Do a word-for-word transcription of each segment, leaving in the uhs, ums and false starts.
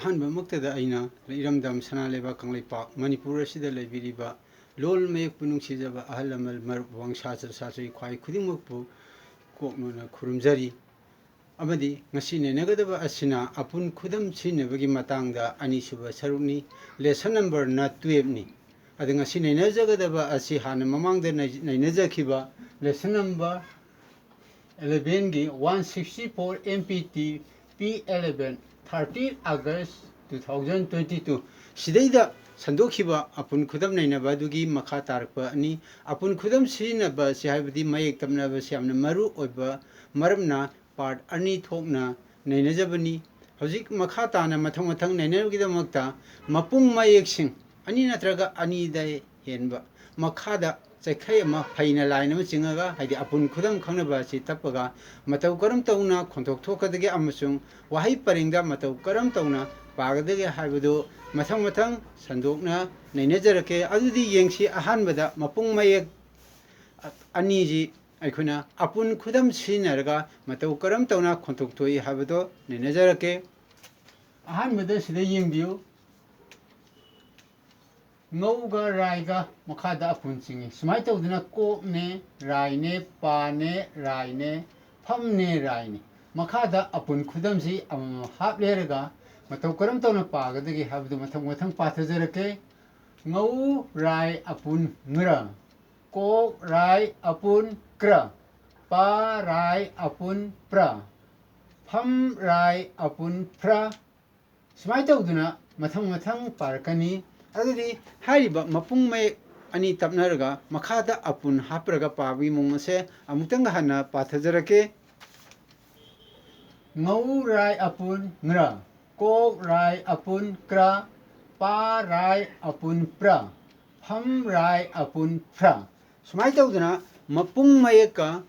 ꯑꯍꯥꯟꯕꯃꯛꯇꯗ ꯑꯩꯅ ꯏꯔꯝꯗꯝ ꯁꯅꯥ ꯂꯩꯕꯥꯛ ꯀꯪꯂꯩꯄꯥꯛ ꯃꯅꯤꯄꯨꯔ ꯑꯁꯤꯗ ꯂꯩꯕꯤꯔꯤꯕ ꯂꯣꯜ ꯃꯌꯦꯛꯄꯨ ꯅꯨꯡꯁꯤꯖꯕ ꯑꯍꯜ ꯂꯃꯟ, ꯃꯔꯨꯞ ꯃꯄꯥꯡ, ꯁꯥꯇ꯭ꯔ ꯁꯥꯇ꯭ꯔꯤ ꯈ꯭ꯋꯥꯏ ꯈꯨꯗꯤꯡꯃꯛꯄꯨ ꯀꯣꯛꯅꯣꯅ ꯈꯨꯔꯨꯝꯖꯔꯤ꯫ ꯑꯃꯗꯤ ꯉꯁꯤ ꯅꯩꯅꯒꯗꯕ ꯑꯁꯤꯅ ꯑꯄꯨꯟ ꯈꯨꯗꯝ ꯁꯤꯖꯤꯟꯅꯕꯒꯤ ꯃꯇꯥꯡꯗ ꯑꯅꯤꯁꯨꯕ ꯁꯔꯨꯛꯅꯤ, lesson number ꯅ twelve ꯅꯤ꯫ ꯑꯗ ꯉꯁꯤ ꯅꯩꯅꯖꯒꯗꯕ ꯑꯁꯤ ꯍꯥꯟꯅ ꯃꯃꯥꯡꯗ ꯅꯩ-, ꯅꯩꯅꯖꯈꯤꯕ lesson number eleven ꯒꯤ one sixty four M P T P eleven, thirty August two thousand twenty two, ꯁꯤꯗꯩꯗ ꯁꯟꯗꯣꯛꯈꯤꯕ ꯑꯄꯨꯟ ꯈꯨꯗꯝ ꯅꯩꯅꯕ ꯑꯗꯨꯒꯤ ꯃꯈꯥ ꯇꯥꯔꯛꯄ ꯑꯅꯤ꯫ ꯑꯄꯨꯟ ꯈꯨꯗꯝ ꯁꯤꯖꯤꯟꯅꯕ ꯑꯁꯤ, ꯍꯥꯏꯕꯗꯤ ꯃꯌꯦꯛ ꯇꯞꯅꯕꯁꯤ ꯌꯥꯝꯅ ꯃꯔꯨ ꯑꯣꯏꯕ ꯃꯔꯝꯅ part ꯑꯅꯤ ꯊꯣꯛꯅ ꯅꯩꯅꯖꯕꯅꯤ꯫ ꯍꯧꯖꯤꯛ ꯃꯈꯥ ꯇꯥꯅ ꯃꯊꯪ ꯃꯊꯪ ꯅꯩꯅꯕꯒꯤꯗꯃꯛꯇ ꯃꯄꯨꯡ ꯃꯌꯦꯛꯁꯤꯡ ꯑꯅꯤ ꯅꯠꯇ꯭ꯔꯒ ꯑꯅꯤꯗ ꯍꯦꯟꯕ ꯃꯈꯥꯗ ꯆꯩꯈꯩ ꯑꯃ, ꯐꯩꯅ line ꯑꯃ ꯆꯤꯡꯉꯒ, ꯍꯥꯏꯗꯤ ꯑꯄꯨꯟ ꯈꯨꯗꯝ ꯈꯪꯅꯕ ꯑꯁꯤ ꯇꯞꯄꯒ ꯃꯇꯧ ꯀꯔꯝ ꯇꯧꯅ ꯈꯣꯟꯊꯣꯛ ꯊꯣꯛꯀꯗꯒꯦ ꯑꯃꯁꯨꯡ ꯋꯥꯍꯩ ꯄꯔꯦꯡꯗ ꯃꯇꯧ ꯀꯔꯝ ꯇꯧꯅ ꯄꯥꯒꯗꯒꯦ ꯍꯥꯏꯕꯗꯨ ꯃꯊꯪ ꯃꯊꯪ ꯁꯟꯗꯣꯛꯅ ꯅꯩꯅꯖꯔꯛꯀꯦ꯫ ꯑꯗꯨꯗꯤ ꯌꯦꯡꯁꯤ꯫ ꯑꯍꯥꯟꯕꯗ ꯃꯄꯨꯡ ꯃꯌꯦꯛ ꯑꯅꯤꯁꯤ ꯑꯩꯈꯣꯏꯅ ꯑꯄꯨꯟ ꯈꯨꯗꯝ ꯁꯤꯖꯤꯟꯅꯔꯒ ꯃꯇꯧ ꯀꯔꯝ ꯇꯧꯅ ꯈꯣꯟꯊꯣꯛ ꯊꯣꯛꯏ ꯍꯥꯏꯕꯗꯣ ꯅꯩꯅꯖꯔꯛꯀꯦ꯫ ꯑꯍꯥꯟꯕꯗ ꯁꯤꯗ ꯌꯦꯡꯕꯤꯌꯨ꯫ ꯉꯧꯒ ꯔꯥꯏꯒ ꯃꯈꯥꯗ ꯑꯄꯨꯟ ꯆꯤꯡꯏ꯫ ꯁꯨꯃꯥꯏꯅ ꯇꯧꯗꯅ ꯀꯣꯛꯅꯦ, ꯔꯥꯏꯅꯦ, ꯄꯥꯅꯦ, ꯔꯥꯏꯅꯦ, ꯐꯝꯅꯦ, ꯔꯥꯏꯅꯦ꯫ ꯃꯈꯥꯗ ꯑꯄꯨꯟ ꯈꯨꯗꯝꯁꯤ ꯑꯃꯃꯝ ꯍꯥꯞ ꯂꯩꯔꯒ ꯃꯇꯧ ꯀꯔꯝ ꯇꯧꯅ ꯄꯥꯒꯗꯒꯦ ꯍꯥꯏꯕꯗꯨ ꯃꯊꯪ ꯃꯊꯪ ꯄꯥꯊꯖꯔꯛꯀꯦ꯫ ꯉꯧ ꯔꯥꯏ ꯑꯄꯨꯟ ꯉ꯭ꯔ, ꯀꯣꯛ ꯔꯥꯏ ꯑꯄꯨꯟ ꯀ꯭ꯔ, ꯄꯥ ꯔꯥꯏ ꯑꯄꯨꯟ ꯄ꯭ꯔ, ꯐꯝ ꯔꯥꯏ ꯑꯄꯨꯟ ꯐ꯭ꯔ꯫ ꯁꯨꯃꯥꯏꯅ ꯇꯧꯗꯅ ꯃꯊꯪ ꯃꯊꯪ ꯄꯥꯔꯛꯀꯅꯤ꯫ ꯑꯗꯨꯗꯤ ꯍꯥꯏꯔꯤꯕ ꯃꯄꯨꯡ ꯃꯌꯦꯛ ꯑꯅꯤ ꯇꯞꯅꯔꯒ ꯃꯈꯥꯗ ꯑꯄꯨꯟ ꯍꯥꯞꯄꯔꯒ ꯄꯥꯕꯒꯤ ꯃꯑꯣꯡ ꯑꯁꯦ ꯑꯃꯨꯛꯇꯪꯒ ꯍꯟꯅ ꯄꯥꯊꯖꯔꯛꯀꯦ꯫ ꯉꯧ ꯔꯥꯏ ꯑꯄꯨꯟ ꯉ꯭ꯔ, ꯀꯣꯛ ꯔꯥꯏ ꯑꯄꯨꯟ ꯀ꯭ꯔ, ꯄꯥ ꯔꯥꯏ ꯑꯄꯨꯟ ꯄ꯭ꯔ, ꯐꯝ ꯔꯥꯏ ꯑꯄꯨꯟ ꯐ꯭ꯔ꯫ ꯁꯨꯃꯥꯏꯅ ꯇꯧꯗꯅ ꯃꯄꯨꯡ ꯃꯌꯦꯛꯀ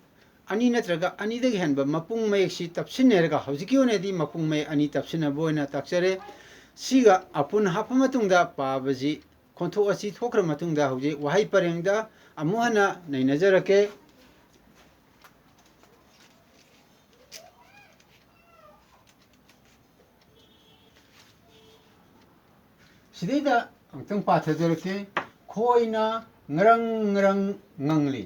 ꯑꯅꯤ ꯅꯠꯇ꯭ꯔꯒ ꯑꯅꯤꯗꯒꯤ ꯍꯦꯟꯕ ꯃꯄꯨꯡ ꯃꯌꯦꯛꯁꯤ ꯇꯞꯁꯤꯟꯅꯔꯒ, ꯍꯧꯖꯤꯛꯀꯤ ꯑꯣꯏꯅꯗꯤ ꯃꯄꯨꯡ ꯃꯌꯦꯛ ꯑꯅꯤ ꯇꯞꯁꯤꯟꯅꯕ ꯑꯣꯏꯅ ꯇꯥꯛꯆꯔꯦ꯫ ꯁꯤꯒ ꯑꯄꯨꯟ ꯍꯥꯞꯄ ꯃꯇꯨꯡꯗ ꯄꯥꯕꯁꯤ, ꯈꯣꯟꯊꯣꯛ ꯑꯁꯤ ꯊꯣꯛꯈ꯭ꯔ ꯃꯇꯨꯡꯗ ꯍꯧꯖꯤꯛ ꯋꯥꯍꯩ ꯄꯔꯦꯡꯗ ꯑꯃꯨꯛ ꯍꯟꯅ ꯅꯩꯅꯖꯔꯛꯀꯦ꯫ ꯁꯤꯗꯩꯗ ꯑꯃꯨꯛꯇꯪ ꯄꯥꯊꯖꯔꯛꯀꯦ꯫ ꯈꯣꯏꯅ ꯉꯔꯪ ꯉꯔꯪ ꯉꯪꯂꯤ꯫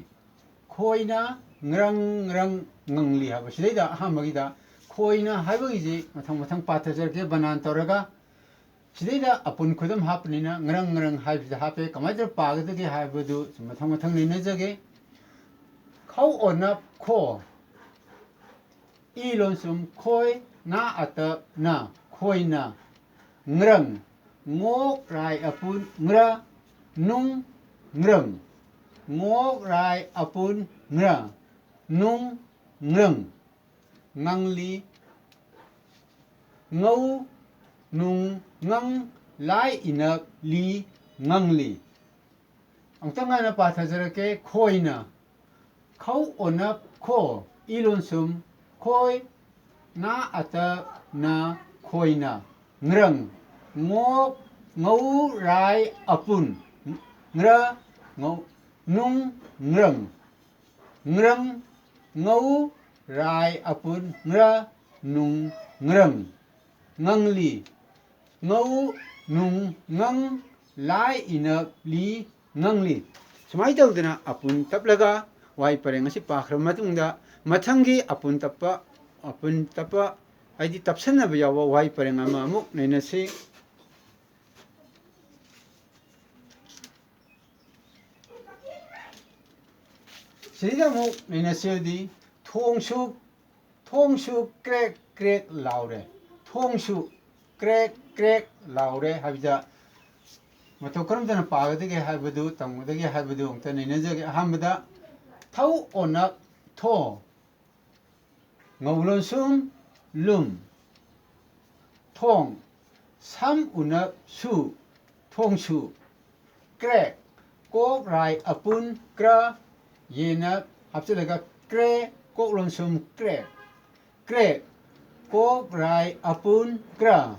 ꯈꯣꯏꯅ ꯉꯔꯪ ꯉꯔꯪ ꯉꯪꯂꯤ ꯍꯥꯏꯕ ꯁꯤꯗꯩꯗ ꯑꯍꯥꯟꯕꯒꯤꯗ ꯈꯣꯏꯅ ꯍꯥꯏꯕꯒꯤꯁꯤ ꯃꯊꯪ ꯃꯊꯪ ꯄꯥꯊꯖꯔꯛꯀꯦ ꯕꯅꯥꯟ ꯇꯧꯔꯒ꯫ ꯁꯤꯗꯩꯗ ꯑꯄꯨꯟ ꯈꯨꯗꯝ ꯍꯥꯞꯄꯅꯤꯅ ꯉꯔꯪ ꯉꯔꯪ ꯍꯥꯏꯕꯁꯤꯗ ꯍꯥꯞꯄꯦ꯫ ꯀꯃꯥꯏꯅ ꯇꯧꯔ ꯄꯥꯒꯗꯒꯦ ꯍꯥꯏꯕꯗꯨ ꯁꯨꯝ ꯃꯊꯪ ꯃꯊꯪ ꯅꯩꯅꯖꯒꯦ꯫ ꯈꯧ ꯑꯣꯅꯞ ꯈꯣ꯫ ꯏ ꯂꯣꯟꯁꯨꯝ ꯈꯣꯏ, ꯅꯥ ꯑꯇꯞ ꯅ, ꯈꯣꯏꯅ꯫ ꯉ꯭ꯔꯪ, ꯉꯣꯛ ꯔꯥꯏ ꯑꯄꯨꯟ ꯉ꯭ꯔ, ꯅꯨꯡ ꯉ꯭ꯔꯪ꯫ ꯉꯣꯛ ꯔꯥꯏ ꯑꯄꯨꯟ ꯉ꯭ꯔ, ꯅꯨꯡ ꯉ꯭ꯔꯪ꯫ ꯉꯪꯂꯤ, ꯉꯧ ꯅꯨꯡ ꯉꯪ ꯂꯥꯏ ꯏꯅꯞ ꯂꯤ, ꯉꯪꯂꯤ꯫ ꯑꯃꯨꯛꯇꯪ ꯍꯟꯅ ꯄꯥꯊꯖꯔꯛꯀꯦ꯫ ꯈꯣꯏꯅ, ꯈꯧ ꯑꯣꯅꯞ ꯈꯣ, ꯏ ꯂꯣꯟꯁꯨꯝ ꯈꯣꯏ, ꯅꯥ ꯑꯇꯞ ꯅ, ꯈꯣꯏꯅ꯫ ꯉ꯭ꯔꯪ, ꯉꯣꯛ ꯉꯧ ꯔꯥꯏ ꯑꯄꯨꯟ ꯉ꯭ꯔ, ꯉꯧ ꯅꯨꯡ ꯉ꯭ꯔꯪ꯫ ꯉ꯭ꯔꯪ, ꯉꯧ ꯔꯥꯏ ꯑꯄꯨꯟ ꯉ꯭ꯔ, ꯅꯨꯡ ꯉ꯭ꯔꯪ꯫ ꯉꯪꯂꯤ, ꯉꯧ ꯅꯨꯡ ꯉꯪ ꯂꯥꯏ ꯏꯅꯞ ꯂꯤ, ꯉꯪꯂꯤ꯫ ꯁꯨꯃꯥꯏꯅ ꯇꯧꯗꯅ ꯑꯄꯨꯟ ꯇꯞꯂꯒ ꯋꯥꯍꯩ ꯄꯔꯦꯡ ꯑꯁꯤ ꯄꯥꯈ꯭ꯔꯕ ꯃꯇꯨꯡꯗ, ꯃꯊꯪꯒꯤ ꯑꯄꯨꯟ ꯇꯞꯄ, ꯑꯄꯨꯟ ꯇꯞꯄ ꯍꯥꯏꯗꯤ ꯇꯞꯁꯟꯅꯕ ꯌꯥꯎꯕ ꯋꯥꯍꯩ ꯄꯔꯦꯡ ꯑꯃ ꯑꯃꯨꯛ ꯅꯩꯅꯁꯤ꯫ ꯁꯤꯗ ꯑꯃꯨꯛ ꯅꯩꯅꯁꯤꯗꯤ, ꯊꯣꯡꯁꯨ, ꯊꯣꯡꯁꯨ ꯀ꯭ꯔꯦꯛ ꯀ꯭ꯔꯦꯛ ꯂꯥꯎꯔꯦ꯫ ꯊꯣꯡꯁꯨ ꯀ꯭ꯔꯦꯛ ꯀ꯭ꯔꯦꯛ ꯂꯥꯎꯔꯦ ꯍꯥꯏꯕꯗ ꯃꯇꯧ ꯀꯔꯝꯗꯅ ꯄꯥꯒꯗꯒꯦ ꯍꯥꯏꯕꯗꯨ, ꯇꯝꯒꯗꯒꯦ ꯍꯥꯏꯕꯗꯨ ꯑꯃꯨꯛꯇ ꯅꯩꯅꯖꯒꯦ꯫ ꯑꯍꯥꯟꯕꯗ ꯊꯧ ꯑꯣꯅꯞ ꯊꯣ꯫ ꯉꯧ ꯂꯣꯟꯁꯨꯝ ꯂꯨꯝ꯫ ꯊꯣꯡ꯫ ꯁꯝ ꯎꯅꯞ ꯁꯨ꯫ ꯊꯣꯡꯁꯨ꯫ ꯀ꯭ꯔꯦꯛ꯫ ꯀꯣꯛ ꯔꯥꯏ ꯑꯄꯨꯟ ꯀ꯭ꯔ꯫ ꯌꯦꯅꯞ ꯍꯥꯞꯆꯤꯜꯂꯒ ꯀ꯭ꯔꯦ꯫ ꯀꯣꯛ ꯂꯣꯟꯁꯨꯝ ꯀ꯭ꯔꯦꯛ꯫ ꯀ꯭ꯔꯦꯛ꯫ ꯀꯣꯛ ꯔꯥꯏ ꯑꯄꯨꯟ ꯀ꯭ꯔ꯫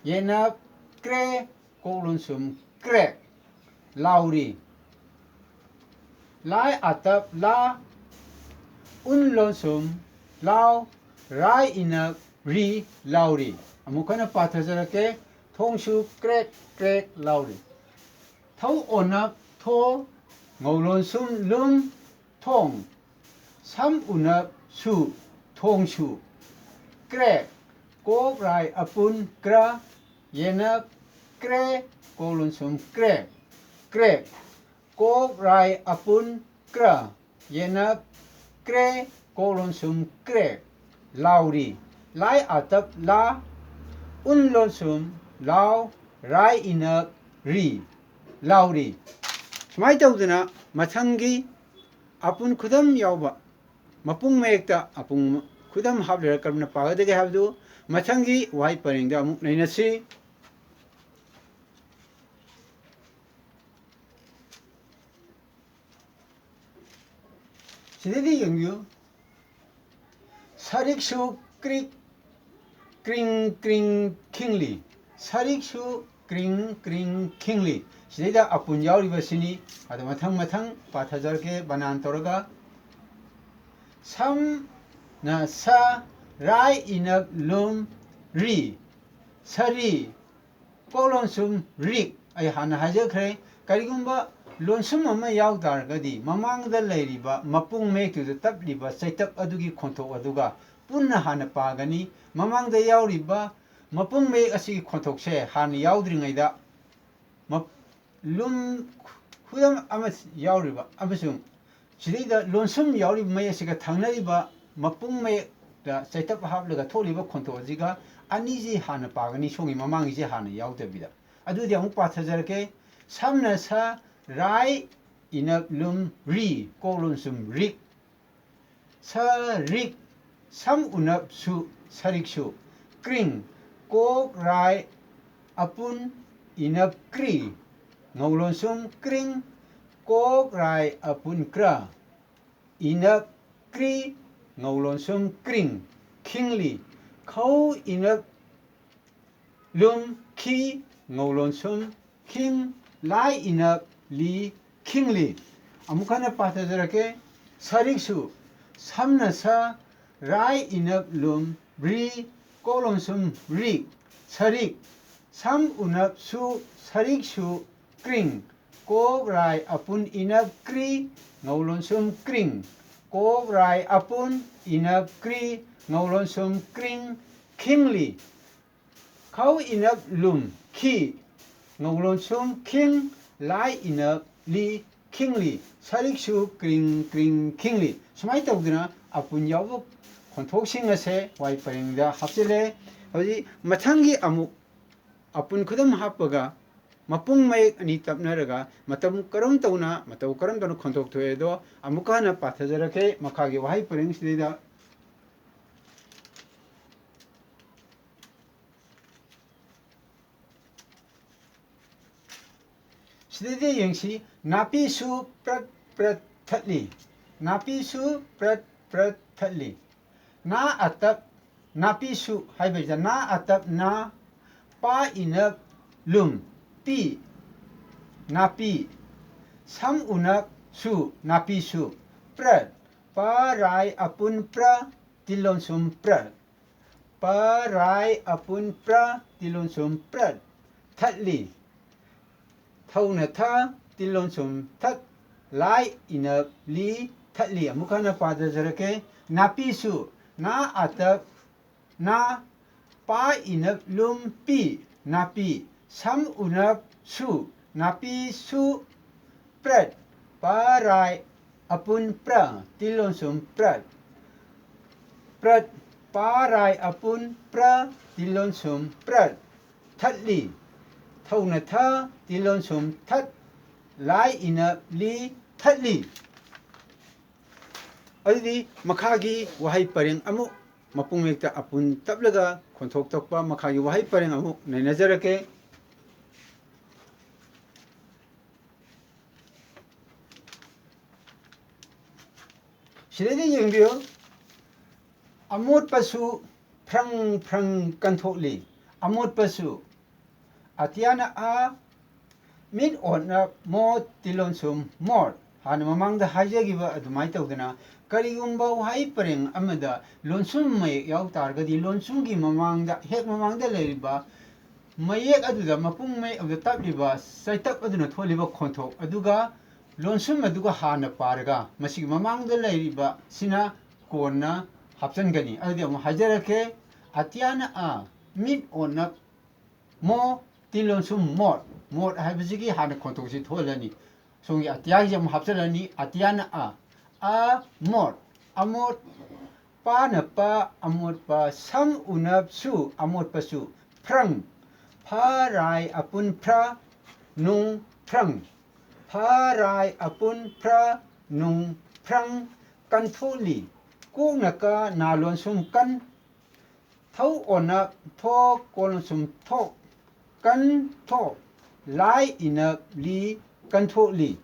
ꯌꯦꯅꯞ ꯀ꯭ꯔꯦ꯫ ꯀꯣꯛ ꯂꯣꯟꯁꯨꯝ ꯀ꯭ꯔꯦꯛ꯫ ꯂꯥꯎꯔꯤ꯫ ꯂꯥꯏ ꯑꯇꯞ ꯂꯥ꯫ ꯎꯟ ꯂꯣꯟꯁꯨꯝ ꯂꯥꯎ꯫ ꯔꯥꯏ ꯏꯅꯞ ꯔꯤ꯫ ꯂꯥꯎꯔꯤ꯫ ꯑꯃꯨꯛ ꯍꯟꯅ ꯄꯥꯊꯖꯔꯛꯀꯦ꯫ ꯊꯣꯡꯁꯨ ꯀ꯭ꯔꯦꯛ ꯀ꯭ꯔꯦꯛ ꯂꯥꯎꯔꯤ꯫ ꯊꯧ ꯑꯣꯅꯞ ꯊꯣ, ꯉꯧꯂꯣꯟꯁꯨꯝ ꯂꯨꯝ, ꯊꯣꯡ꯫ ꯁꯝ ꯎꯅꯞ ꯁꯨ, ꯊꯣꯡꯁꯨ꯫ ꯀ꯭ꯔꯦꯛ, ꯀꯣꯛ ꯔꯥꯏ ꯑꯄꯨꯟ ꯀ꯭ꯔ, ꯌꯦꯅꯞ ꯀ꯭ꯔꯦ, ꯀꯣꯛꯂꯣꯟꯁꯨꯝ ꯀ꯭ꯔꯦꯛ꯫ ꯀ꯭ꯔꯦꯛ, ꯀꯣꯛ ꯔꯥꯏ ꯑꯄꯨꯟ ꯀ꯭ꯔ, ꯌꯦꯅꯞ ꯀ꯭ꯔꯦ, ꯀꯣꯛꯂꯣꯟꯁꯨꯝ ꯀ꯭ꯔꯦꯛ꯫ ꯂꯥꯎꯔꯤ꯫ ꯂꯥꯏ ꯑꯥꯇꯞ ꯂꯥ, ꯎꯟ ꯂꯣꯟꯁꯨꯝ ꯂꯥꯎ, ꯔꯥꯏ ꯏꯅꯞ ꯔꯤ꯫ ꯂꯥꯎꯔꯤ꯫ ꯁꯨꯃꯥꯏꯅ ꯇꯧꯗꯅ ꯃꯊꯪꯒꯤ ꯑꯄꯨꯟ ꯈꯨꯗꯝ ꯌꯥꯎꯕ ꯃꯄꯨꯡ ꯃꯌꯦꯛꯇ ꯑꯄꯨꯟ ꯈꯨꯗꯝ ꯍꯥꯞꯂꯒ ꯀꯔꯝꯅ ꯄꯥꯒꯗꯒꯦ ꯍꯥꯏꯕꯗꯨ ꯃꯊꯪꯒꯤ ꯋꯥꯍꯩ ꯄꯔꯦꯡꯗ ꯑꯃꯨꯛ ꯅꯩꯅꯁꯤ꯫ ꯁꯤꯗꯩꯗ ꯌꯦꯡꯕꯤꯌꯨ꯫ ꯁꯔꯤꯛꯁꯨ ꯀ꯭ꯔꯤꯛ ꯀ꯭ꯔꯤꯡ ꯀ꯭ꯔꯤꯡ ꯈꯤꯡꯂꯤ꯫ ꯁꯔꯤꯛꯁꯨ ꯀ꯭ꯔꯤꯡ ꯀ꯭ꯔꯤꯡ ꯈꯤꯡꯂꯤ꯫ ꯁꯤꯗꯩꯗ ꯑꯄꯨꯟ ꯌꯥꯎꯔꯤꯕꯁꯤꯅꯤ꯫ ꯑꯗꯣ ꯃꯊꯪ ꯃꯊꯪ ꯄꯥꯊꯖꯔꯛꯀꯦ ꯕꯅꯥꯟ ꯇꯧꯔꯒ꯫ ꯁꯝꯅ ꯁ, ꯔꯥꯏ ꯏꯅꯞ ꯂꯨꯝ ꯔꯤ꯫ ꯁꯔꯤ꯫ ꯀꯣꯛ ꯂꯣꯟꯁꯨꯝ ꯔꯤꯛ꯫ ꯑꯩ ꯍꯥꯟꯅ ꯍꯥꯏꯖꯈ꯭ꯔꯦ, ꯀꯔꯤꯒꯨꯝꯕ ꯂꯣꯟꯁꯨꯝ ꯑꯃ ꯌꯥꯎ ꯇꯥꯔꯒꯗꯤ ꯃꯃꯥꯡꯗ ꯂꯩꯔꯤꯕ ꯃꯄꯨꯡ ꯃꯌꯦꯛꯇꯨꯗ ꯇꯞꯂꯤꯕ ꯆꯩꯇꯞ ꯑꯗꯨꯒꯤ ꯈꯣꯟꯊꯣꯛ ꯑꯗꯨꯒ ꯄꯨꯟꯅ ꯍꯥꯟꯅ ꯄꯥꯒꯅꯤ꯫ ꯃꯃꯥꯡꯗ ꯌꯥꯎꯔꯤꯕ ꯃꯄꯨꯡ ꯃꯌꯦꯛ ꯑꯁꯤꯒꯤ ꯈꯣꯟꯊꯣꯛꯁꯦ ꯍꯥꯟꯅ ꯌꯥꯎꯗ꯭ꯔꯤꯉꯩꯗ ꯃꯞ-, ꯂꯨꯝ ꯈꯨꯗꯝ ꯑꯃ ꯌꯥꯎꯔꯤꯕ ꯑꯃꯁꯨꯡ ꯁꯤꯗꯩꯗ ꯂꯣꯟꯁꯨꯝ ꯌꯥꯎꯔꯤꯕ ꯃꯌꯦꯛ ꯑꯁꯤꯒ ꯊꯪꯅꯔꯤꯕ ꯃꯄꯨꯡ ꯃꯌꯦꯛꯇ ꯆꯩꯇꯞ ꯍꯥꯞꯂꯒ ꯊꯣꯛꯂꯤꯕ ꯈꯣꯟꯊꯣꯛ ꯑꯁꯤꯒ ꯑꯅꯤꯁꯤ ꯍꯥꯟꯅ ꯄꯥꯒꯅꯤ, ꯁꯣꯝꯒꯤ ꯃꯃꯥꯡꯒꯤꯁꯤ ꯍꯥꯟꯅ ꯌꯥꯎꯗꯕꯤꯗ꯫ ꯑꯗꯨꯗꯤ ꯑꯃꯨꯛ ꯄꯥꯊꯖꯔꯛꯀꯦ꯫ ꯁꯝꯅ ꯁ, ꯔꯥꯏ ꯏꯅꯞ ꯂꯨꯝ ꯔꯤ, ꯀꯣꯛ ꯂꯣꯟꯁꯨꯝ ꯔꯤꯛ꯫ ꯁꯔꯤꯛ, ꯁꯝ ꯎꯅꯞ ꯁꯨ, ꯁꯔꯤꯛꯁꯨ꯫ ꯀ꯭ꯔꯤꯡ, ꯀꯣꯛ ꯔꯥꯏ ꯑꯄꯨꯟ ꯏꯅꯞ ꯀ꯭ꯔꯤ, ꯉꯧꯂꯣꯟꯁꯨꯝ ꯀ꯭ꯔꯤꯡ, ꯀꯣꯛ ꯔꯥꯏ ꯑꯄꯨꯟ ꯀ꯭ꯔ, ꯏꯅꯞ ꯀ꯭ꯔꯤ, ꯉꯧꯂꯣꯟꯁꯨꯝ ꯀ꯭ꯔꯤꯡ꯫ ꯈꯤꯡꯂꯤ, ꯈꯧ ꯏꯅꯞ ꯂꯨꯝ ꯈꯤ, ꯉꯧꯂꯣꯟꯁꯨꯝ ꯈꯤꯡ, ꯂꯥꯏ ꯏꯅꯞ ꯂꯤ, ꯈꯤꯡꯂꯤ꯫ ꯑꯃꯨꯛ ꯍꯟꯅ ꯄꯥꯊꯖꯔꯛꯀꯦ꯫ ꯁꯔꯤꯛꯁꯨ, ꯁꯝꯅ ꯁ, ꯔꯥꯏ ꯏꯅꯞ ꯂꯨꯝ ꯔꯤ, ꯀꯣꯛꯂꯣꯟꯁꯨꯝ ꯔꯤꯛ꯫ ꯁꯔꯤꯛ, ꯁꯝ ꯎꯅꯞ ꯁꯨ, ꯁꯔꯤꯛ ꯁꯨ, ꯀ꯭ꯔꯤꯡ꯫ ꯀꯣꯛ ꯔꯥꯏ ꯑꯄꯨꯟ ꯏꯅꯞ ꯀ꯭ꯔꯤ, ꯉꯧꯂꯣꯟꯁꯨꯝ ꯀ꯭ꯔꯤꯡ꯫ ꯀꯣꯛ ꯔꯥꯏ ꯑꯄꯨꯟ ꯏꯅꯞ ꯀ꯭ꯔꯤ, ꯉꯧꯂꯣꯟꯁꯨꯝ ꯀ꯭ꯔꯤꯡ꯫ ꯈꯤꯡꯂꯤ꯫ ꯈꯧ ꯏꯅꯞ ꯂꯨꯝ ꯈꯤ, ꯉꯧꯂꯣꯟꯁꯨꯝ ꯈꯤꯡ, ꯂꯥꯏ ꯏꯅꯞ ꯂꯤ, ꯈꯤꯡꯂꯤ꯫ ꯁꯔꯤꯛꯁꯨ ꯀ꯭ꯔꯤꯡ ꯀ꯭ꯔꯤꯡ ꯈꯤꯡꯂꯤ꯫ ꯁꯨꯃꯥꯏꯅ ꯇꯧꯗꯅ ꯑꯄꯨꯟ ꯌꯥꯎꯕ ꯈꯣꯟꯊꯣꯛꯁꯤꯡ ꯑꯁꯦ ꯋꯥꯍꯩ ꯄꯔꯦꯡꯗ ꯍꯥꯞꯆꯤꯜꯂꯦ꯫ ꯍꯧꯖꯤꯛ ꯃꯊꯪꯒꯤ ꯑꯃꯨꯛ ꯑꯄꯨꯟ ꯈꯨꯗꯝ ꯍꯥꯞꯄꯒ ꯃꯄꯨꯡ ꯃꯌꯦꯛ ꯑꯅꯤ ꯇꯞꯅꯔꯒ ꯃꯇꯝ ꯀꯔꯝ ꯇꯧꯅ, ꯃꯇꯧ ꯀꯔꯝ ꯇꯧꯅ ꯈꯣꯟꯊꯣꯛ ꯊꯣꯛꯑꯦ ꯑꯗꯣ ꯑꯃꯨꯛꯀ ꯍꯟꯅ ꯄꯥꯊꯖꯔꯛꯀꯦ꯫ ꯃꯈꯥꯒꯤ ꯋꯥꯍꯩ ꯄꯔꯦꯡꯁꯤꯗꯩꯗ ꯁꯤꯗꯩꯗ ꯌꯦꯡꯁꯤ, ꯅꯥꯄꯤꯁꯨ ꯄ꯭ꯔꯠ ꯄ꯭ꯔꯠ ꯊꯠꯂꯤ꯫ ꯅꯥꯄꯤꯁꯨ ꯄ꯭ꯔꯠ ꯄ꯭ꯔꯠ ꯊꯠꯂꯤ꯫ ꯅꯥ ꯑꯇꯞ, ꯅꯥꯄꯤꯁꯨ ꯍꯥꯏꯕꯁꯤꯗ ꯅꯥ ꯑꯇꯞ ꯅꯥ, ꯄꯥ ꯏꯅꯞ ꯂꯨꯝ ꯄꯤ, ꯅꯥꯄꯤ꯫ ꯁꯝ ꯎꯅꯞ ꯁꯨ, ꯅꯥꯄꯤꯁꯨ꯫ ꯄ꯭ꯔꯠ, ꯄꯥ ꯔꯥꯏ ꯑꯄꯨꯟ ꯄ꯭ꯔ, ꯇꯤꯜꯂꯣꯟꯁꯨꯝ ꯄ꯭ꯔꯠ꯫ ꯄ ꯔꯥꯏ ꯑꯄꯨꯟ ꯄ꯭ꯔ, ꯇꯤꯜꯂꯣꯟꯁꯨꯝ ꯄ꯭ꯔꯠ꯫ ꯊꯠꯂꯤ꯫ ꯊꯧꯅ ꯊ, ꯇꯤꯜꯂꯣꯟꯁꯨꯝ ꯊꯠ꯫ ꯂꯥꯏ ꯏꯅꯞ ꯂꯤ, ꯊꯠꯂꯤ꯫ ꯑꯃꯨꯛ ꯍꯟꯅ ꯄꯥꯖꯖꯔꯛꯀꯦ꯫ ꯅꯥꯄꯤꯁꯨ, ꯅꯥ ꯑꯇꯞ ꯅꯥ, ꯄꯥ ꯏꯅꯞ ꯂꯨꯝ ꯄꯤ, ꯅꯥꯄꯤ꯫ ꯁꯝ ꯎꯅꯞ ꯁꯨ, ꯅꯥꯄꯤꯁꯨ꯫ ꯄ꯭ꯔꯠ, ꯄ ꯔꯥꯏ ꯑꯄꯨꯟ ꯄ꯭ꯔ, ꯇꯤꯜꯂꯣꯟꯁꯨꯝ ꯄ꯭ꯔꯠ꯫ ꯄ꯭ꯔꯠ, ꯄ ꯔꯥꯏ ꯑꯄꯨꯟ ꯄ꯭ꯔ, ꯇꯤꯜꯂꯣꯟꯁꯨꯝ ꯄ꯭ꯔꯠ꯫ ꯊꯠꯂꯤ꯫ ꯊꯧꯅ ꯊ, ꯇꯤꯜꯂꯣꯟꯁꯨꯝ ꯊꯠ꯫ ꯂꯥꯏ ꯏꯅꯞ ꯂꯤ, ꯊꯠꯂꯤ꯫ ꯑꯗꯨꯗꯤ ꯃꯈꯥꯒꯤ ꯋꯥꯍꯩ ꯄꯔꯦꯡ ꯑꯃꯨꯛ ꯃꯄꯨꯡ ꯃꯌꯦꯛꯇ ꯑꯄꯨꯟ ꯇꯞꯂꯒ ꯈꯣꯟꯊꯣꯛ ꯊꯣꯛꯄ ꯃꯈꯥꯒꯤ ꯋꯥꯍꯩ ꯄꯔꯦꯡ ꯑꯃꯨꯛ ꯅꯩꯅꯖꯔꯛꯀꯦ꯫ ꯁꯤꯗꯩꯗ ꯌꯦꯡꯕꯤꯌꯨ꯫ ꯑꯃꯣꯠꯄꯁꯨ ꯐ꯭ꯔꯪ ꯐ꯭ꯔꯪ ꯀꯟꯊꯣꯛꯂꯤ꯫ ꯑꯃꯣꯠꯄꯁꯨ꯫ ꯑꯇꯤꯌꯥꯅ ꯑ, ꯃꯤꯠ ꯑꯣꯠꯅ ꯃꯣꯠ, ꯇꯤꯜꯂꯣꯟꯁꯨꯝ ꯃꯣꯠ꯫ ꯍꯥꯟꯅ ꯃꯃꯥꯡꯗ ꯍꯥꯏꯖꯈꯤꯕ ꯑꯗꯨꯃꯥꯏꯅ ꯇꯧꯗꯅ ꯀꯔꯤꯒꯨꯝꯕ ꯋꯥꯍꯩ ꯄꯔꯦꯡ ꯑꯃꯗ ꯂꯣꯟꯁꯨꯝ ꯃꯌꯦꯛ ꯌꯥꯎ ꯇꯥꯔꯒꯗꯤ ꯂꯣꯟꯁꯨꯝꯒꯤ ꯃꯃꯥꯡꯗ, ꯍꯦꯛ ꯃꯃꯥꯡꯗ ꯂꯩꯔꯤꯕ ꯃꯌꯦꯛ ꯑꯗꯨꯗ, ꯃꯄꯨꯡ ꯃꯌꯦꯛ ꯑꯗꯨꯗ ꯇꯞꯂꯤꯕ ꯆꯩꯇꯞ ꯑꯗꯨꯅ ꯊꯣꯛꯂꯤꯕ ꯈꯣꯟꯊꯣꯛ ꯑꯗꯨꯒ ꯂꯣꯟꯁꯨꯝ ꯑꯗꯨꯒ ꯍꯥꯟꯅ ꯄꯥꯔꯒ, ꯃꯁꯤꯒꯤ ꯃꯃꯥꯡꯗ ꯂꯩꯔꯤꯕꯁꯤꯅ ꯀꯣꯟꯅ ꯍꯥꯞꯆꯤꯟꯒꯅꯤ꯫ ꯑꯗꯨꯗꯤ ꯑꯃꯨꯛ ꯍꯥꯏꯖꯔꯛꯀꯦ꯫ ꯑꯇꯤꯌꯥꯅ ꯑ, ꯃꯤꯠ ꯑꯣꯟꯅ ꯃꯣ, ꯇꯤꯟ ꯂꯣꯟꯁꯨꯝ ꯃꯣꯠ꯫ ꯃꯣꯠ ꯍꯥꯏꯕꯁꯤꯒꯤ ꯍꯥꯟꯅ ꯈꯣꯟꯊꯣꯛꯁꯤ ꯊꯣꯛꯍꯜꯂꯅꯤ꯫ ꯁꯣꯝꯒꯤ ꯑꯇꯤꯌꯥꯒꯤꯁꯦ ꯑꯃꯨꯛ ꯍꯥꯞꯆꯤꯜꯂꯅꯤ꯫ ꯑꯇꯤꯌꯥꯅ ꯑ, ꯑ, ꯃꯣꯠ, ꯑꯃꯣꯠ, ꯄꯥꯅ ꯄ, ꯑꯃꯣꯠꯄ, ꯁꯝ ꯎꯅꯞꯁꯨ, ꯑꯃꯣꯠꯄꯁꯨ, ꯐ꯭ꯔꯪ, ꯐ ꯔꯥꯏ ꯑꯄꯨꯟ ꯐ꯭ꯔ, ꯅꯨꯡ, ꯐ꯭ꯔꯪ, ꯐ ꯔꯥꯏ ꯑꯄꯨꯟ ꯐ꯭ꯔ, ꯅꯨꯡ, ꯐ꯭ꯔꯪ, ꯀꯟꯊꯣꯛꯂꯤ꯫ ꯀꯣꯛꯅ ꯀ, ꯅꯥ ꯂꯣꯟꯁꯨꯝ ꯀꯟ, ꯊꯧ ꯑꯣꯅꯞ ꯊꯣꯛ, ꯀꯣ ꯂꯣꯟꯁꯨꯝ ꯊꯣꯛ, ꯀꯟ ꯊꯣꯛ, ꯂꯥꯏ ꯏꯅꯞ ꯂꯤ, ꯀꯟꯊꯣꯛꯂꯤ꯫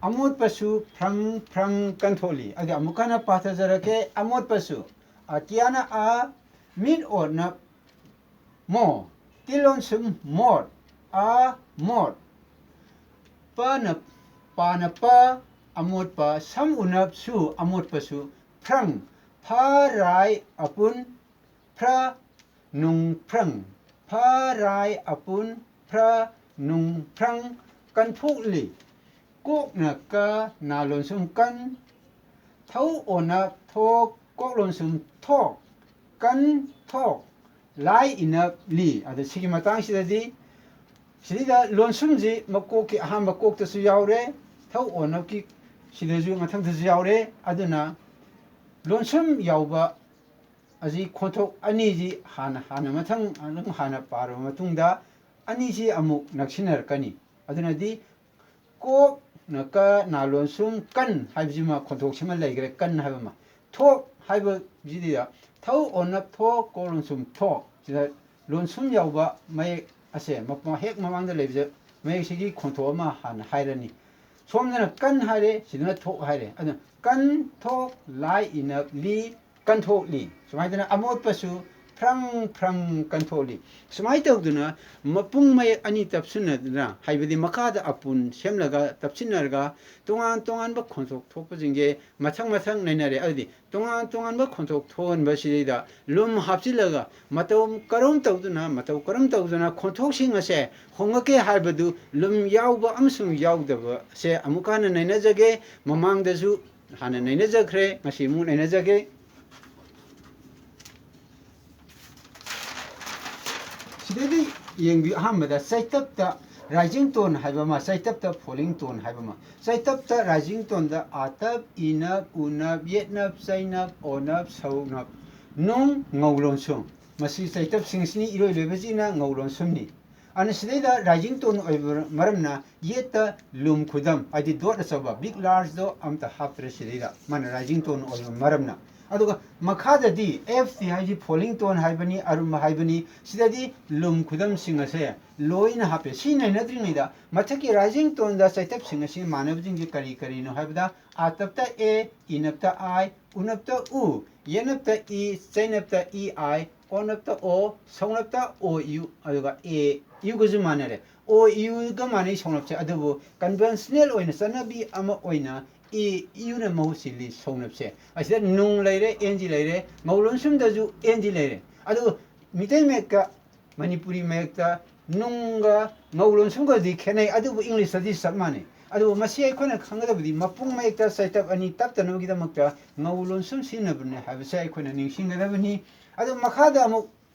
ꯑꯃꯣꯠꯄꯁꯨ ꯐ꯭ꯔꯪ ꯐ꯭ꯔꯪ ꯀꯟꯊꯣꯛꯂꯤ꯫ ꯑꯗꯨ ꯑꯃꯨꯛ ꯍꯟꯅ ꯄꯥꯊꯖꯔꯛꯀꯦ꯫ ꯑꯃꯣꯠꯄꯁꯨ, ꯑꯇꯤꯌꯥꯅ ꯑ, ꯃꯤꯠ ꯑꯣꯅꯞ ꯃꯣ, ꯇꯤꯟ ꯂꯣꯟꯁꯨꯝ ꯃꯣꯠ, ꯑ, ꯃꯣꯠ, ꯄꯅ, ꯄꯥꯅ ꯄ, ꯑꯃꯣꯠꯄ, ꯁꯝ ꯎꯅꯞꯁꯨ, ꯑꯃꯣꯠꯄꯁꯨ, ꯐ꯭ꯔꯪ, ꯐ ꯔꯥꯏ ꯑꯄꯨꯟ ꯐ꯭ꯔ, ꯅꯨꯡ ꯐ꯭ꯔꯪ, ꯐ ꯔꯥꯏ ꯑꯄꯨꯟ ꯐ꯭ꯔ, ꯅꯨꯡ ꯐ꯭ꯔꯪ, ꯀꯟꯊꯣꯛꯂꯤ꯫ ꯀꯣꯛꯅ ꯀ, ꯅꯥ ꯂꯣꯟꯁꯨꯝ ꯀꯟ, ꯊꯧ ꯑꯣꯅꯞ ꯊꯣꯛ, ꯀꯣꯛ ꯂꯣꯟꯁꯨꯝ ꯊꯣꯛ, ꯀꯟ ꯊꯣꯛ, ꯂꯥꯏ ꯏꯅꯞ ꯂꯤ꯫ ꯑꯗ ꯁꯤꯒꯤ ꯃꯇꯥꯡꯁꯤꯗꯗꯤ, ꯁꯤꯗꯩꯗ ꯂꯣꯟꯁꯨꯝꯁꯤ ꯃꯀꯣꯛꯀꯤ ꯑꯍꯥꯟꯕ ꯀꯣꯛꯇꯁꯨ ꯌꯥꯎꯔꯦ, ꯊꯧ ꯑꯣꯅꯞꯀꯤ ꯁꯤꯗꯁꯨ ꯃꯊꯪꯗꯁꯨ ꯌꯥꯎꯔꯦ꯫ ꯑꯗꯨꯅ ꯂꯣꯟꯁꯨꯝ ꯌꯥꯎꯕ ꯑꯁꯤ ꯈꯣꯟꯊꯣꯛ ꯑꯅꯤꯁꯤ ꯍꯥꯟꯅ, ꯍꯥꯟꯅ ꯃꯊꯪ ꯑꯗꯨꯝ ꯍꯥꯟꯅ ꯄꯥꯔꯕ ꯃꯇꯨꯡꯗ ꯑꯅꯤꯁꯤ ꯑꯃꯨꯛ ꯅꯛꯁꯤꯟꯅꯔꯛꯀꯅꯤ꯫ ꯑꯗꯨꯅꯗꯤ ꯀꯣꯛꯅ ꯀ, ꯅꯥ ꯂꯣꯟꯁꯨꯝ ꯀꯟ ꯍꯥꯏꯕꯁꯤꯃ ꯈꯣꯟꯊꯣꯛꯁꯤꯃ ꯂꯩꯈ꯭ꯔꯦ, ꯀꯟ ꯍꯥꯏꯕ ꯑꯃ꯫ ꯊꯣꯛ ꯍꯥꯏꯕꯁꯤꯗ ꯊꯧ ꯑꯣꯅꯞ ꯊꯣꯛ, ꯀꯣ ꯂꯣꯟꯁꯨꯝ ꯊꯣꯛ꯫ ꯁꯤꯗ ꯂꯣꯟꯁꯨꯝ ꯌꯥꯎꯕ ꯃꯌꯦꯛ ꯑꯁꯦ ꯃ-, ꯍꯦꯛ ꯃꯃꯥꯡꯗ ꯂꯩꯕꯁꯦ ꯃꯌꯦꯛꯁꯤꯒꯤ ꯈꯣꯟꯊꯣꯛ ꯑꯃ ꯍꯥꯟꯅ ꯍꯥꯏꯔꯅꯤ꯫ ꯁꯣꯝꯗꯅ ꯀꯟ ꯍꯥꯏꯔꯦ, ꯁꯤꯗꯅ ꯊꯣꯛ ꯍꯥꯏꯔꯦ꯫ ꯑꯗꯨꯅ ꯀꯟ ꯊꯣꯛ ꯂꯥꯏ ꯏꯅꯞ ꯂꯤ ꯀꯟꯊꯣꯛꯂꯤ꯫ ꯁꯨꯃꯥꯏꯅ ꯑꯃꯣꯠꯄꯁꯨ ꯐ꯭ꯔꯪ ꯐ꯭ꯔꯪ ꯀꯟꯊꯣꯛꯂꯤ꯫ ꯁꯨꯃꯥꯏꯅ ꯇꯧꯗꯅ ꯃꯄꯨꯡ ꯃꯌꯦꯛ ꯑꯅꯤ ꯇꯞꯁꯤꯟꯅꯗꯨꯅ, ꯍꯥꯏꯕꯗꯤ ꯃꯈꯥꯗ ꯑꯄꯨꯟ ꯁꯦꯝꯂꯒ ꯇꯞꯁꯤꯟꯅꯔꯒ ꯇꯣꯉꯥꯟ ꯇꯣꯉꯥꯟꯕ ꯈꯣꯟꯊꯣꯛ ꯊꯣꯛꯄꯁꯤꯡꯁꯦ ꯃꯊꯪ ꯃꯊꯪ ꯅꯩꯅꯔꯦ꯫ ꯑꯗꯨꯗꯤ ꯇꯣꯉꯥꯟ ꯇꯣꯉꯥꯟꯕ ꯈꯣꯟꯊꯣꯛ ꯊꯣꯛꯍꯟꯕꯁꯤꯗꯩꯗ ꯂꯨꯝ ꯍꯥꯞꯆꯤꯜꯂꯒ ꯃꯇꯧ ꯀꯔꯝ ꯇꯧꯗꯨꯅ, ꯃꯇꯧ ꯀꯔꯝ ꯇꯧꯗꯨꯅ ꯈꯣꯟꯊꯣꯛꯁꯤꯡ ꯑꯁꯦ ꯍꯣꯡꯂꯛꯀꯦ ꯍꯥꯏꯕꯗꯨ ꯂꯨꯝ ꯌꯥꯎꯕ ꯑꯃꯁꯨꯡ ꯌꯥꯎꯗꯕꯁꯦ ꯑꯃꯨꯛꯀ ꯍꯟꯅ ꯅꯩꯅꯖꯒꯦ꯫ ꯃꯃꯥꯡꯗꯁꯨ ꯍꯥꯟꯅ ꯅꯩꯅꯖꯈ꯭ꯔꯦ, ꯉꯁꯤ ꯑꯃꯨꯛ ꯅꯩꯅꯖꯒꯦ꯫ ꯁꯤꯗꯩꯗ ꯌꯦꯡꯕꯤꯌꯨ, ꯑꯍꯥꯟꯕꯗ ꯆꯩꯇꯞꯇ rising tone ꯍꯥꯏꯕ ꯑꯃ, ꯆꯩꯇꯞꯇ falling tone ꯍꯥꯏꯕ ꯑꯃ꯫ ꯆꯩꯇꯞꯇ rising toneꯗ ꯑꯥꯇꯞ, ꯏꯅꯞ, ꯎꯅꯞ, ꯌꯦꯠꯅꯞ, ꯆꯩꯅꯞ, ꯑꯣꯅꯞ, ꯁꯧꯅꯞ, ꯅꯨꯡ, ꯉꯧ ꯂꯣꯟꯁꯨꯝ꯫ ꯃꯁꯤ ꯆꯩꯇꯞꯁꯤꯡꯁꯤꯅꯤ, ꯏꯔꯣꯏ ꯂꯣꯏꯕꯁꯤꯅ ꯉꯧ ꯂꯣꯟꯁꯨꯝꯅꯤ꯫ ꯑꯗꯨꯅ ꯁꯤꯗꯩꯗ rising tone ꯑꯣꯏꯕ ꯃꯔꯝꯅ ꯌꯦꯠꯇ ꯂꯨꯝ ꯈꯨꯗꯝ, ꯍꯥꯏꯗꯤ dot ꯑꯆꯧꯕ, big largeꯗꯣ ꯑꯝꯇ ꯍꯥꯞꯇ꯭ꯔꯦ ꯁꯤꯗꯩꯗ, ꯃꯥꯅ rising tone ꯑꯣꯏꯕ ꯃꯔꯝꯅ꯫ ꯑꯗꯨꯒ ꯃꯈꯥꯗꯗꯤ F ꯇꯤ ꯍꯥꯏꯁꯤ falling tone ꯍꯥꯏꯕꯅꯤ, ꯑꯔꯨꯝꯕ ꯍꯥꯏꯕꯅꯤ꯫ ꯁꯤꯗꯗꯤ ꯂꯨꯝ ꯈꯨꯗꯝꯁꯤꯡ ꯑꯁꯦ ꯂꯣꯏꯅ ꯍꯥꯞꯄꯦ꯫ ꯁꯤ ꯅꯩꯅꯗ꯭ꯔꯤꯉꯩꯗ ꯃꯊꯛꯀꯤ rising toneꯗ ꯆꯩꯇꯞꯁꯤꯡ ꯑꯁꯤ ꯃꯥꯟꯅꯕꯁꯤꯡꯁꯦ ꯀꯔꯤ ꯀꯔꯤꯅꯣ ꯍꯥꯏꯕꯗ, ꯑꯥꯇꯞꯇ A, ꯏꯅꯞꯇ I, ꯎꯅꯞꯇ ꯎ, ꯌꯦꯠꯅꯞꯇ ꯏ, ꯆꯩꯅꯞꯇ ꯏ ꯑꯥꯏ, ꯑꯣꯅꯞꯇ ꯑꯣ, ꯁꯧꯅꯞꯇ ꯑꯣ ꯌꯨ, ꯑꯗꯨꯒ ꯑꯦ ꯌꯨꯒꯁꯨ ꯃꯥꯟꯅꯔꯦ꯫ ꯑꯣ ꯌꯨꯒ ꯃꯥꯟꯅꯩ ꯁꯧꯅꯞꯁꯦ, ꯑꯗꯨꯕꯨ conventional ꯑꯣꯏꯅ ꯆꯠꯅꯕꯤ ꯑꯃ ꯑꯣꯏꯅ ꯑꯦ ꯌꯨꯅ ꯃꯍꯨꯠ ꯁꯤꯜꯂꯤ ꯁꯧꯅꯞꯁꯦ꯫ ꯑꯁꯤꯗ ꯅꯨꯡ ꯂꯩꯔꯦ, ꯑꯦꯟ ꯖꯤ ꯂꯩꯔꯦ, ꯉꯧ ꯂꯣꯟꯁꯨꯝꯗꯁꯨ ꯑꯦꯟ ꯖꯤ ꯂꯩꯔꯦ꯫ ꯑꯗꯨ ꯃꯤꯇꯩ ꯃꯌꯦꯛꯀ ꯃꯅꯤꯄꯨꯔꯤ ꯃꯌꯦꯛꯇ ꯅꯨꯡꯒ ꯉꯧ ꯂꯣꯟꯁꯨꯝꯒꯗꯤ ꯈꯦꯠꯅꯩ, ꯑꯗꯨꯕꯨ ꯏꯪꯂꯤꯁꯇꯗꯤ ꯆꯞ ꯃꯥꯟꯅꯩ꯫ ꯑꯗꯨꯕꯨ ꯃꯁꯤ ꯑꯩꯈꯣꯏꯅ ꯈꯪꯒꯗꯕꯗꯤ ꯃꯄꯨꯡ ꯃꯌꯦꯛꯇ ꯆꯩꯇꯞ ꯑꯅꯤ ꯇꯞꯇꯅꯕꯒꯤꯗꯃꯛꯇ ꯉꯧ ꯂꯣꯟꯁꯨꯝ ꯁꯤꯖꯤꯟꯅꯕꯅꯤ ꯍꯥꯏꯕꯁꯦ ꯑꯩꯈꯣꯏꯅ ꯅꯤꯡꯁꯤꯡꯒꯗꯕꯅꯤ꯫ ꯑꯗꯨ ꯃꯈꯥꯗ ꯑꯃꯨꯛ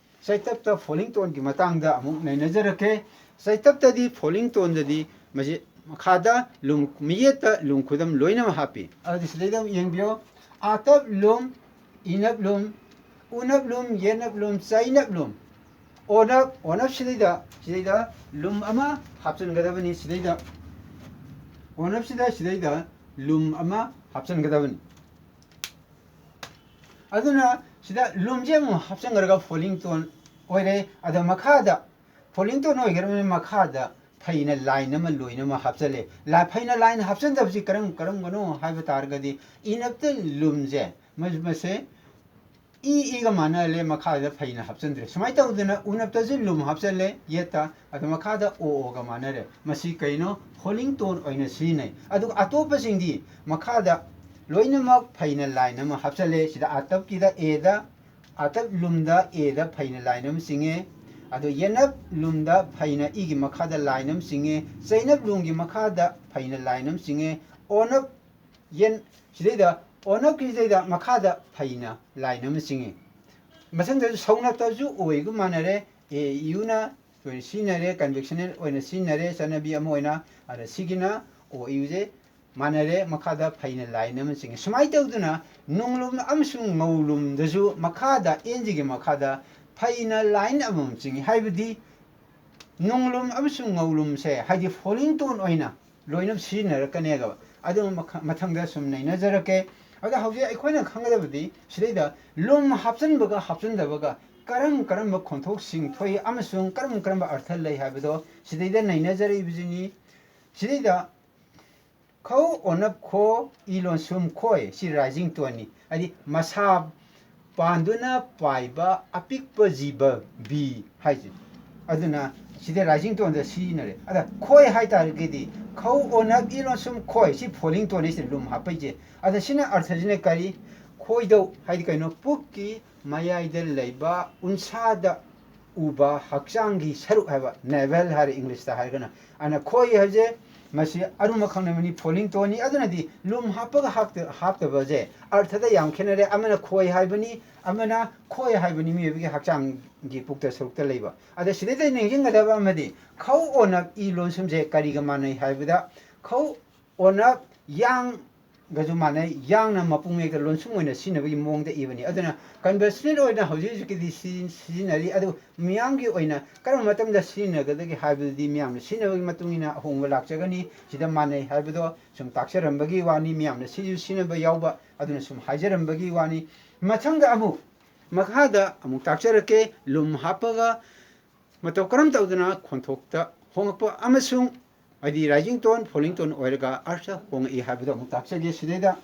ꯆꯩꯇꯞꯇ falling toneꯒꯤ ꯃꯇꯥꯡꯗ ꯑꯃꯨꯛ ꯅꯩꯅꯖꯔꯛꯀꯦ꯫ ꯆꯩꯇꯞꯇꯗꯤ falling toneꯗꯗꯤ ꯃꯁꯤ ꯃꯈꯥꯗ ꯂꯨꯝ, ꯃꯤꯌꯦꯠꯇ ꯂꯨꯝ ꯈꯨꯗꯝ ꯂꯣꯏꯅꯃꯛ ꯍꯥꯞꯄꯤ꯫ ꯑꯗꯨꯗꯤ ꯁꯤꯗꯩꯗ ꯑꯃꯨꯛ ꯌꯦꯡꯕꯤꯌꯨ꯫ ꯑꯥꯇꯞ ꯂꯨꯝ, ꯏꯅꯞ ꯂꯨꯝ, ꯎꯅꯞ ꯂꯨꯝ, ꯌꯦꯠꯅꯞ ꯂꯨꯝ, ꯆꯩꯅꯞ ꯂꯨꯝ꯫ ꯑꯣꯅꯞ, ꯑꯣꯅꯞ ꯁꯤꯗꯩꯗ, ꯁꯤꯗꯩꯗ ꯂꯨꯝ ꯑꯃ ꯍꯥꯞꯆꯤꯟꯒꯗꯕꯅꯤ꯫ ꯁꯤꯗꯩꯗ ꯑꯣꯅꯞꯁꯤꯗ ꯁꯤꯗꯩꯗ ꯂꯨꯝ ꯑꯃ ꯍꯥꯞꯆꯤꯟꯒꯗꯕꯅꯤ꯫ ꯑꯗꯨꯅ ꯁꯤꯗ ꯂꯨꯝꯁꯦ ꯑꯃꯨꯛ ꯍꯥꯞꯆꯤꯟꯈ꯭ꯔꯒ falling tone ꯑꯣꯏꯔꯦ꯫ ꯑꯗ ꯃꯈꯥꯗ falling tone ꯑꯣꯏꯈ꯭ꯔꯕꯅꯤꯅ ꯃꯈꯥꯗ ꯐꯩꯅ line ꯑꯃ ꯂꯣꯏꯅ ꯑꯃ ꯍꯥꯞꯆꯜꯂꯦ꯫ ꯂꯥ-, ꯐꯩꯅ line ꯍꯥꯞꯆꯟꯗꯕꯁꯤ ꯀꯔꯝ, ꯀꯔꯝꯕꯅꯣ ꯍꯥꯏꯕ ꯇꯥꯔꯒꯗꯤ ꯏꯅꯞꯇ ꯂꯨꯝꯁꯦ ꯃ-, ꯃꯁꯦ ꯏ ꯏꯒ ꯃꯥꯟꯅꯍꯜꯂꯦ, ꯃꯈꯥꯗ ꯐꯩꯅ ꯍꯥꯞꯆꯤꯟꯗ꯭ꯔꯦ꯫ ꯁꯨꯃꯥꯏꯅ ꯇꯧꯗꯅ ꯎꯅꯞꯇꯁꯨ ꯂꯨꯝ ꯍꯥꯞꯆꯜꯂꯦ, ꯌꯦꯠꯇ꯫ ꯑꯗꯣ ꯃꯈꯥꯗ ꯑꯣ ꯑꯣꯒ ꯃꯥꯟꯅꯔꯦ꯫ ꯃꯁꯤ ꯀꯩꯅꯣ? ꯐꯣꯂꯤꯡ ꯇꯣꯟ ꯑꯣꯏꯅ ꯁꯤꯖꯤꯟꯅꯩ꯫ ꯑꯗꯨꯒ ꯑꯇꯣꯞꯄꯁꯤꯡꯗꯤ ꯃꯈꯥꯗ ꯂꯣꯏꯅꯃꯛ ꯐꯩꯅ ꯂꯥꯏꯟ ꯑꯃ ꯍꯥꯞꯆꯜꯂꯦ꯫ ꯁꯤꯗ ꯑꯥꯇꯞꯀꯤꯗ ꯑꯦꯗ, ꯑꯥꯇꯞ ꯂꯨꯝꯗ ꯑꯦꯗ ꯐꯩꯅ ꯂꯥꯏꯟ ꯑꯃ ꯆꯤꯡꯉꯦ꯫ ꯑꯗꯣ ꯌꯦꯅꯞ ꯂꯨꯝꯗ ꯐꯩꯅ ꯏꯒꯤ ꯃꯈꯥꯗ ꯂꯥꯏꯟ ꯑꯃ ꯆꯤꯡꯉꯦ꯫ ꯆꯩꯅꯞ ꯂꯨꯝꯒꯤ ꯃꯈꯥꯗ ꯐꯩꯅ ꯂꯥꯏꯟ ꯑꯃ ꯆꯤꯡꯉꯦ꯫ ꯑꯣꯅꯞ ꯌꯦꯟ ꯁꯤꯗꯩꯗ ꯑꯣꯅꯞꯀꯤꯁꯤꯗꯩꯗ ꯃꯈꯥꯗ ꯐꯩꯅ ꯂꯥꯏꯟ ꯑꯃ ꯆꯤꯡꯉꯤ꯫ ꯃꯊꯪꯗꯁꯨ ꯁꯧꯅꯞꯇꯁꯨ ꯑꯣꯏꯒ ꯃꯥꯟꯅꯔꯦ꯫ ꯑꯦ ꯌꯨꯅ ꯑꯣꯏꯅ ꯁꯤꯖꯤꯟꯅꯔꯦ, ꯀꯟꯚꯦꯟꯁꯅꯦꯜ ꯑꯣꯏꯅ ꯁꯤꯖꯤꯟꯅꯔꯦ ꯆꯠꯅꯕꯤ ꯑꯃ ꯑꯣꯏꯅ꯫ ꯑꯗ ꯁꯤꯒꯤꯅ ꯑꯣ ꯌꯨꯁꯦ ꯃꯥꯟꯅꯔꯦ, ꯃꯈꯥꯗ ꯐꯩꯅ ꯂꯥꯏꯟ ꯑꯃ ꯆꯤꯡꯉꯤ꯫ ꯁꯨꯃꯥꯏꯅ ꯇꯧꯗꯅ ꯅꯨꯡꯂꯨꯝ ꯑꯃꯁꯨꯡ ꯉꯧꯂꯨꯝꯗꯁꯨ ꯃꯈꯥꯗ ꯑꯦꯟꯁꯤꯒꯤ ꯃꯈꯥꯗ ꯐꯩꯅ ꯂꯥꯏꯟ ꯑꯃꯃꯝ ꯆꯤꯡꯉꯤ꯫ ꯍꯥꯏꯕꯗꯤ ꯅꯨꯡꯂꯨꯝ ꯑꯃꯁꯨꯡ ꯉꯧꯂꯨꯝꯁꯦ ꯍꯥꯏꯗꯤ ꯐꯣꯂꯤꯡ ꯇꯣꯟ ꯑꯣꯏꯅ ꯂꯣꯏꯅ ꯁꯤꯖꯤꯟꯅꯔꯛꯀꯅꯦꯕ꯫ ꯑꯗꯨ ꯃꯈ-, ꯃꯊꯪꯗ ꯁꯨꯝ ꯅꯩꯅꯖꯔꯛꯀꯦ꯫ ꯑꯗ ꯍꯧꯖꯤꯛ ꯑꯩꯈꯣꯏꯅ ꯈꯪꯒꯗꯕꯗꯤ ꯁꯤꯗꯩꯗ ꯂꯨꯝ ꯍꯥꯞꯆꯤꯟꯕꯒ ꯍꯥꯞꯆꯤꯟꯗꯕꯒ ꯀꯔꯝ ꯀꯔꯝꯕ ꯈꯣꯟꯊꯣꯛꯁꯤꯡ ꯊꯣꯛꯏ ꯑꯃꯁꯨꯡ ꯀꯔꯝ ꯀꯔꯝꯕ ꯑꯔꯊ ꯂꯩ ꯍꯥꯏꯕꯗꯣ ꯁꯤꯗꯩꯗ ꯅꯩꯅꯖꯔꯛꯏꯕꯁꯤꯅꯤ꯫ ꯁꯤꯗꯩꯗ ꯈꯧ ꯑꯣꯅꯞ ꯈꯣ ꯏ ꯂꯣꯟꯁꯨꯝ ꯈꯣꯏ, ꯁꯤ ꯔꯥꯏꯖꯤꯡ ꯇꯣꯟꯅꯤ꯫ ꯍꯥꯏꯗꯤ ꯃꯁꯥ ꯄꯥꯟꯗꯨꯅ ꯄꯥꯏꯕ ꯑꯄꯤꯛꯄ ꯖꯤꯕ ꯕꯤ ꯍꯥꯏꯁꯦ꯫ ꯑꯗꯨꯅ ꯁꯤꯗ ꯔꯥꯏꯖꯤꯡ ꯇꯣꯟꯗ ꯁꯤꯖꯤꯟꯅꯔꯦ꯫ ꯑꯗ ꯈꯣꯏ ꯍꯥꯏ ꯇꯥꯔꯒꯗꯤ ꯈꯧ ꯑꯣꯅꯞ ꯏ ꯂꯣꯟꯁꯨꯝ ꯈꯣꯏ, ꯁꯤ ꯐꯣꯂꯤꯡ ꯇꯣꯟꯅꯤ, ꯁꯤꯗ ꯂꯨꯝ ꯍꯥꯞꯄꯛꯏꯁꯦ꯫ ꯑꯗ ꯁꯤꯅ ꯑꯔꯊꯁꯤꯅ ꯀꯔꯤ? ꯈꯣꯏꯗꯧ ꯍꯥꯏꯗꯤ ꯀꯩꯅꯣ? ꯄꯨꯛꯀꯤ ꯃꯌꯥꯏꯗ ꯂꯩꯕ ꯎꯟꯁꯥꯗ ꯎꯕ ꯍꯛꯆꯥꯡꯒꯤ ꯁꯔꯨꯛ ꯍꯥꯏꯕ, ꯅꯦꯚꯦꯜ ꯍꯥꯏꯔꯦ ꯏꯪꯂꯤꯁꯇ ꯍꯥꯏꯔꯒꯅ꯫ ꯑꯗꯨꯅ ꯈꯣꯏ ꯍꯥꯏꯕꯁꯦ ꯃꯁꯤ ꯑꯔꯨꯝꯕ ꯈꯪꯅꯕꯅꯤ, ꯐꯣꯂꯤꯡ ꯇꯣꯟꯅꯤ꯫ ꯑꯗꯨꯅꯗꯤ ꯂꯨꯝ ꯍꯥꯞꯄꯒ ꯍꯥꯞꯇ-, ꯍꯥꯞꯇꯕꯁꯦ ꯑꯔꯊꯗ ꯌꯥꯝ ꯈꯦꯠꯅꯔꯦ꯫ ꯑꯃꯅ ꯈꯣꯏ ꯍꯥꯏꯕꯅꯤ, ꯑꯃꯅ ꯈꯣꯏ ꯍꯥꯏꯕꯅꯤ, ꯃꯤꯑꯣꯏꯕꯒꯤ ꯍꯛꯆꯥꯡꯒꯤ ꯄꯨꯛꯇ ꯁꯔꯨꯛꯇ ꯂꯩꯕ꯫ ꯑꯗ ꯁꯤꯗꯩꯗ ꯅꯤꯡꯁꯤꯡꯒꯗꯕ ꯑꯃꯗꯤ ꯈꯧ ꯑꯣꯅꯞ ꯏ ꯂꯣꯟꯁꯨꯝꯁꯦ ꯀꯔꯤꯒ ꯃꯥꯟꯅꯩ ꯍꯥꯏꯕꯗ ꯈꯧ ꯑꯣꯅꯞ ꯌꯥꯡꯒꯁꯨ ꯃꯥꯟꯅꯩ꯫ ꯌꯥꯡꯅ ꯃꯄꯨꯡ ꯃꯌꯦꯛꯇ ꯂꯣꯟꯁꯨꯝ ꯑꯣꯏꯅ ꯁꯤꯖꯤꯟꯅꯕꯒꯤ ꯃꯑꯣꯡꯗ ꯏꯕꯅꯤ꯫ ꯑꯗꯨꯅ ꯀꯟꯚꯦꯟꯁꯅꯦꯜ ꯑꯣꯏꯅ ꯍꯧꯖꯤꯛ ꯍꯧꯖꯤꯛꯀꯤꯗꯤ ꯁꯤꯖꯤꯟ-, ꯁꯤꯖꯤꯟꯅꯔꯤ꯫ ꯑꯗꯨ ꯃꯤꯌꯥꯝꯒꯤ ꯑꯣꯏꯅ ꯀꯔꯝꯕ ꯃꯇꯝꯗ ꯁꯤꯖꯤꯟꯅꯒꯗꯒꯦ ꯍꯥꯏꯕꯗꯨꯗꯤ ꯃꯤꯌꯥꯝꯅ ꯁꯤꯖꯤꯟꯅꯕꯒꯤ ꯃꯇꯨꯡ ꯏꯟꯅ ꯑꯍꯣꯡꯕ ꯂꯥꯛꯆꯒꯅꯤ꯫ ꯁꯤꯗ ꯃꯥꯟꯅꯩ ꯍꯥꯏꯕꯗꯣ ꯁꯨꯝ ꯇꯥꯛꯆꯔꯝꯕꯒꯤ ꯋꯥꯅꯤ, ꯃꯤꯌꯥꯝꯅ ꯁꯤꯁꯨ ꯁꯤꯖꯤꯟꯅꯕ ꯌꯥꯎꯕ, ꯑꯗꯨꯅ ꯁꯨꯝ ꯍꯥꯏꯖꯔꯝꯕꯒꯤ ꯋꯥꯅꯤ꯫ ꯃꯊꯪꯗ ꯑꯃꯨꯛ, ꯃꯈꯥꯗ ꯑꯃꯨꯛ ꯇꯥꯛꯆꯔꯛꯀꯦ, ꯂꯨꯝ ꯍꯥꯞꯄꯒ ꯃꯇꯧ ꯀꯔꯝ ꯇꯧꯗꯅ ꯈꯣꯟꯊꯣꯛꯇ ꯍꯣꯡꯂꯛꯄ ꯑꯃꯁꯨꯡ ꯍꯥꯏꯗꯤ ꯔꯥꯏꯖꯤꯡ ꯇꯣꯟ, ꯐꯣꯂꯤꯡ ꯇꯣꯟ ꯑꯣꯏꯔꯒ ꯑꯔꯊ ꯍꯣꯡꯉꯛꯏ ꯍꯥꯏꯕꯗꯣ ꯑꯃꯨꯛ ꯇꯥꯛꯆꯒꯦ꯫ ꯁꯤꯗꯩꯗ